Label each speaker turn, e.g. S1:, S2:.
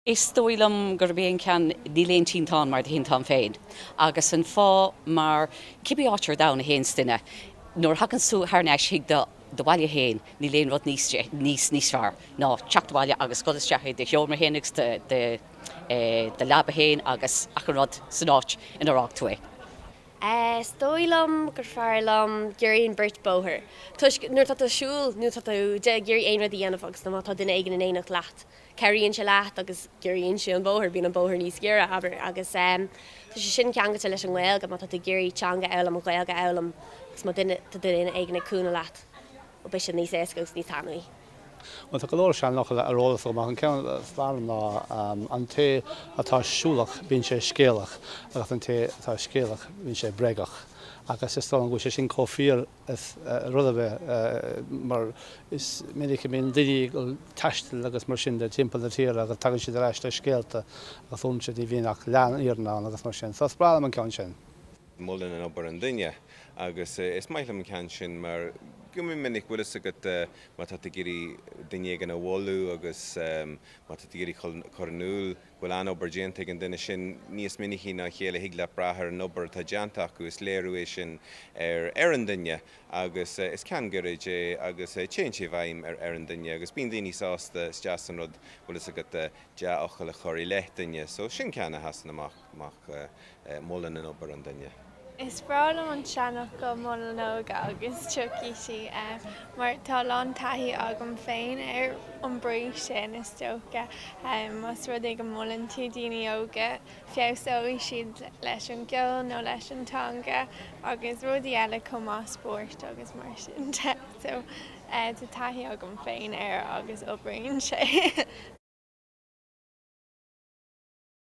S1: Is dóigh liom gurb é an ceann 'Níl aon tinteán mar do thinteán féin' agus an fáth mar cibé áit ar domhan a théanns duine, nuair a thaganns tú thar n-ais chuig do do bhaile féin níl aon rud níos níos níos fearr ná teacht abhaile agus dul isteach i do sheomra féin agus do do do leaba féin agus achan rud san áit inar fhág tú é.
S2: Is dóigh liom gur fearr liom 'Giorraíonn beirt bóthar' toisc nuair atá tú ag siúl nó tá tú ag iarraidh aon rud a dhéanamh agus má tá duine éigin in éineacht leat, cabhraíonn sé leat agus giorraíonn sé an bóthar, bíonn an bóthar níos giorra, abair, agus tá sé sin ceangailte leis an nGaeilge, má tá tú ag iarraidh teanga a fhoghlaim, an Ghaeilge a fhoghlaim agus má duine, tá duine éigin ag cúnamh leat, bhuel beidh sé níos éasca agus níos taitneamhaí.
S3: Bhuel, tá go leor seanfhocal ar eolas agam ach an ceann is fearr liom ná an té atá siúlach bíonn sé scéalach agus an té atá scéalach bíonn sé bréagach. Agus is dóigh liom go bhfuil sé sin chomh fíor is rud ar bith mar is minic a bhíonn daoine ag dul taisteal agus mar sin de timpeall na tíre agus tagann siad ar ais le scéalta agus uaireanta ní bhíonn ach leath an fhírinne ann agus mar sin. So is breá liom an ceann sin.
S4: Molann an obair an duine agus is maith liom an ceann sin mar go minic bhfuil fhios agat má tá tú ag iarraidh duine éigin a mholadh agus má tá tú ag iarraidh cur in iúl go bhfuil an-obair déanta ag an duine sin níos minicí ná a chéile thig leat brath ar an obair atá déanta acu, is léiriú é sin ar ar an duine agus is ceann gairid é agus téann sé i bhfeidhm ar ar an duine agus bíonn daoine sásta, is deas an rud bhfuil fhios agat dea-fhocal a chur i leith duine so sin ceann a sheasann amach amach molann an obair an duine.
S5: Is breá liom an seanfhocal 'mol an óige agus tiocfaidh sí' mar tá a lán taithí agam féin ar an brí sin is dócha. Más rud é go molann tú daoine óga feabhsóidh siad leis an gceol nó leis an teanga agus rudaí eile chomh maith, spórt agus mar sin de. So tá taithí agam féin air agus oibríonn sé.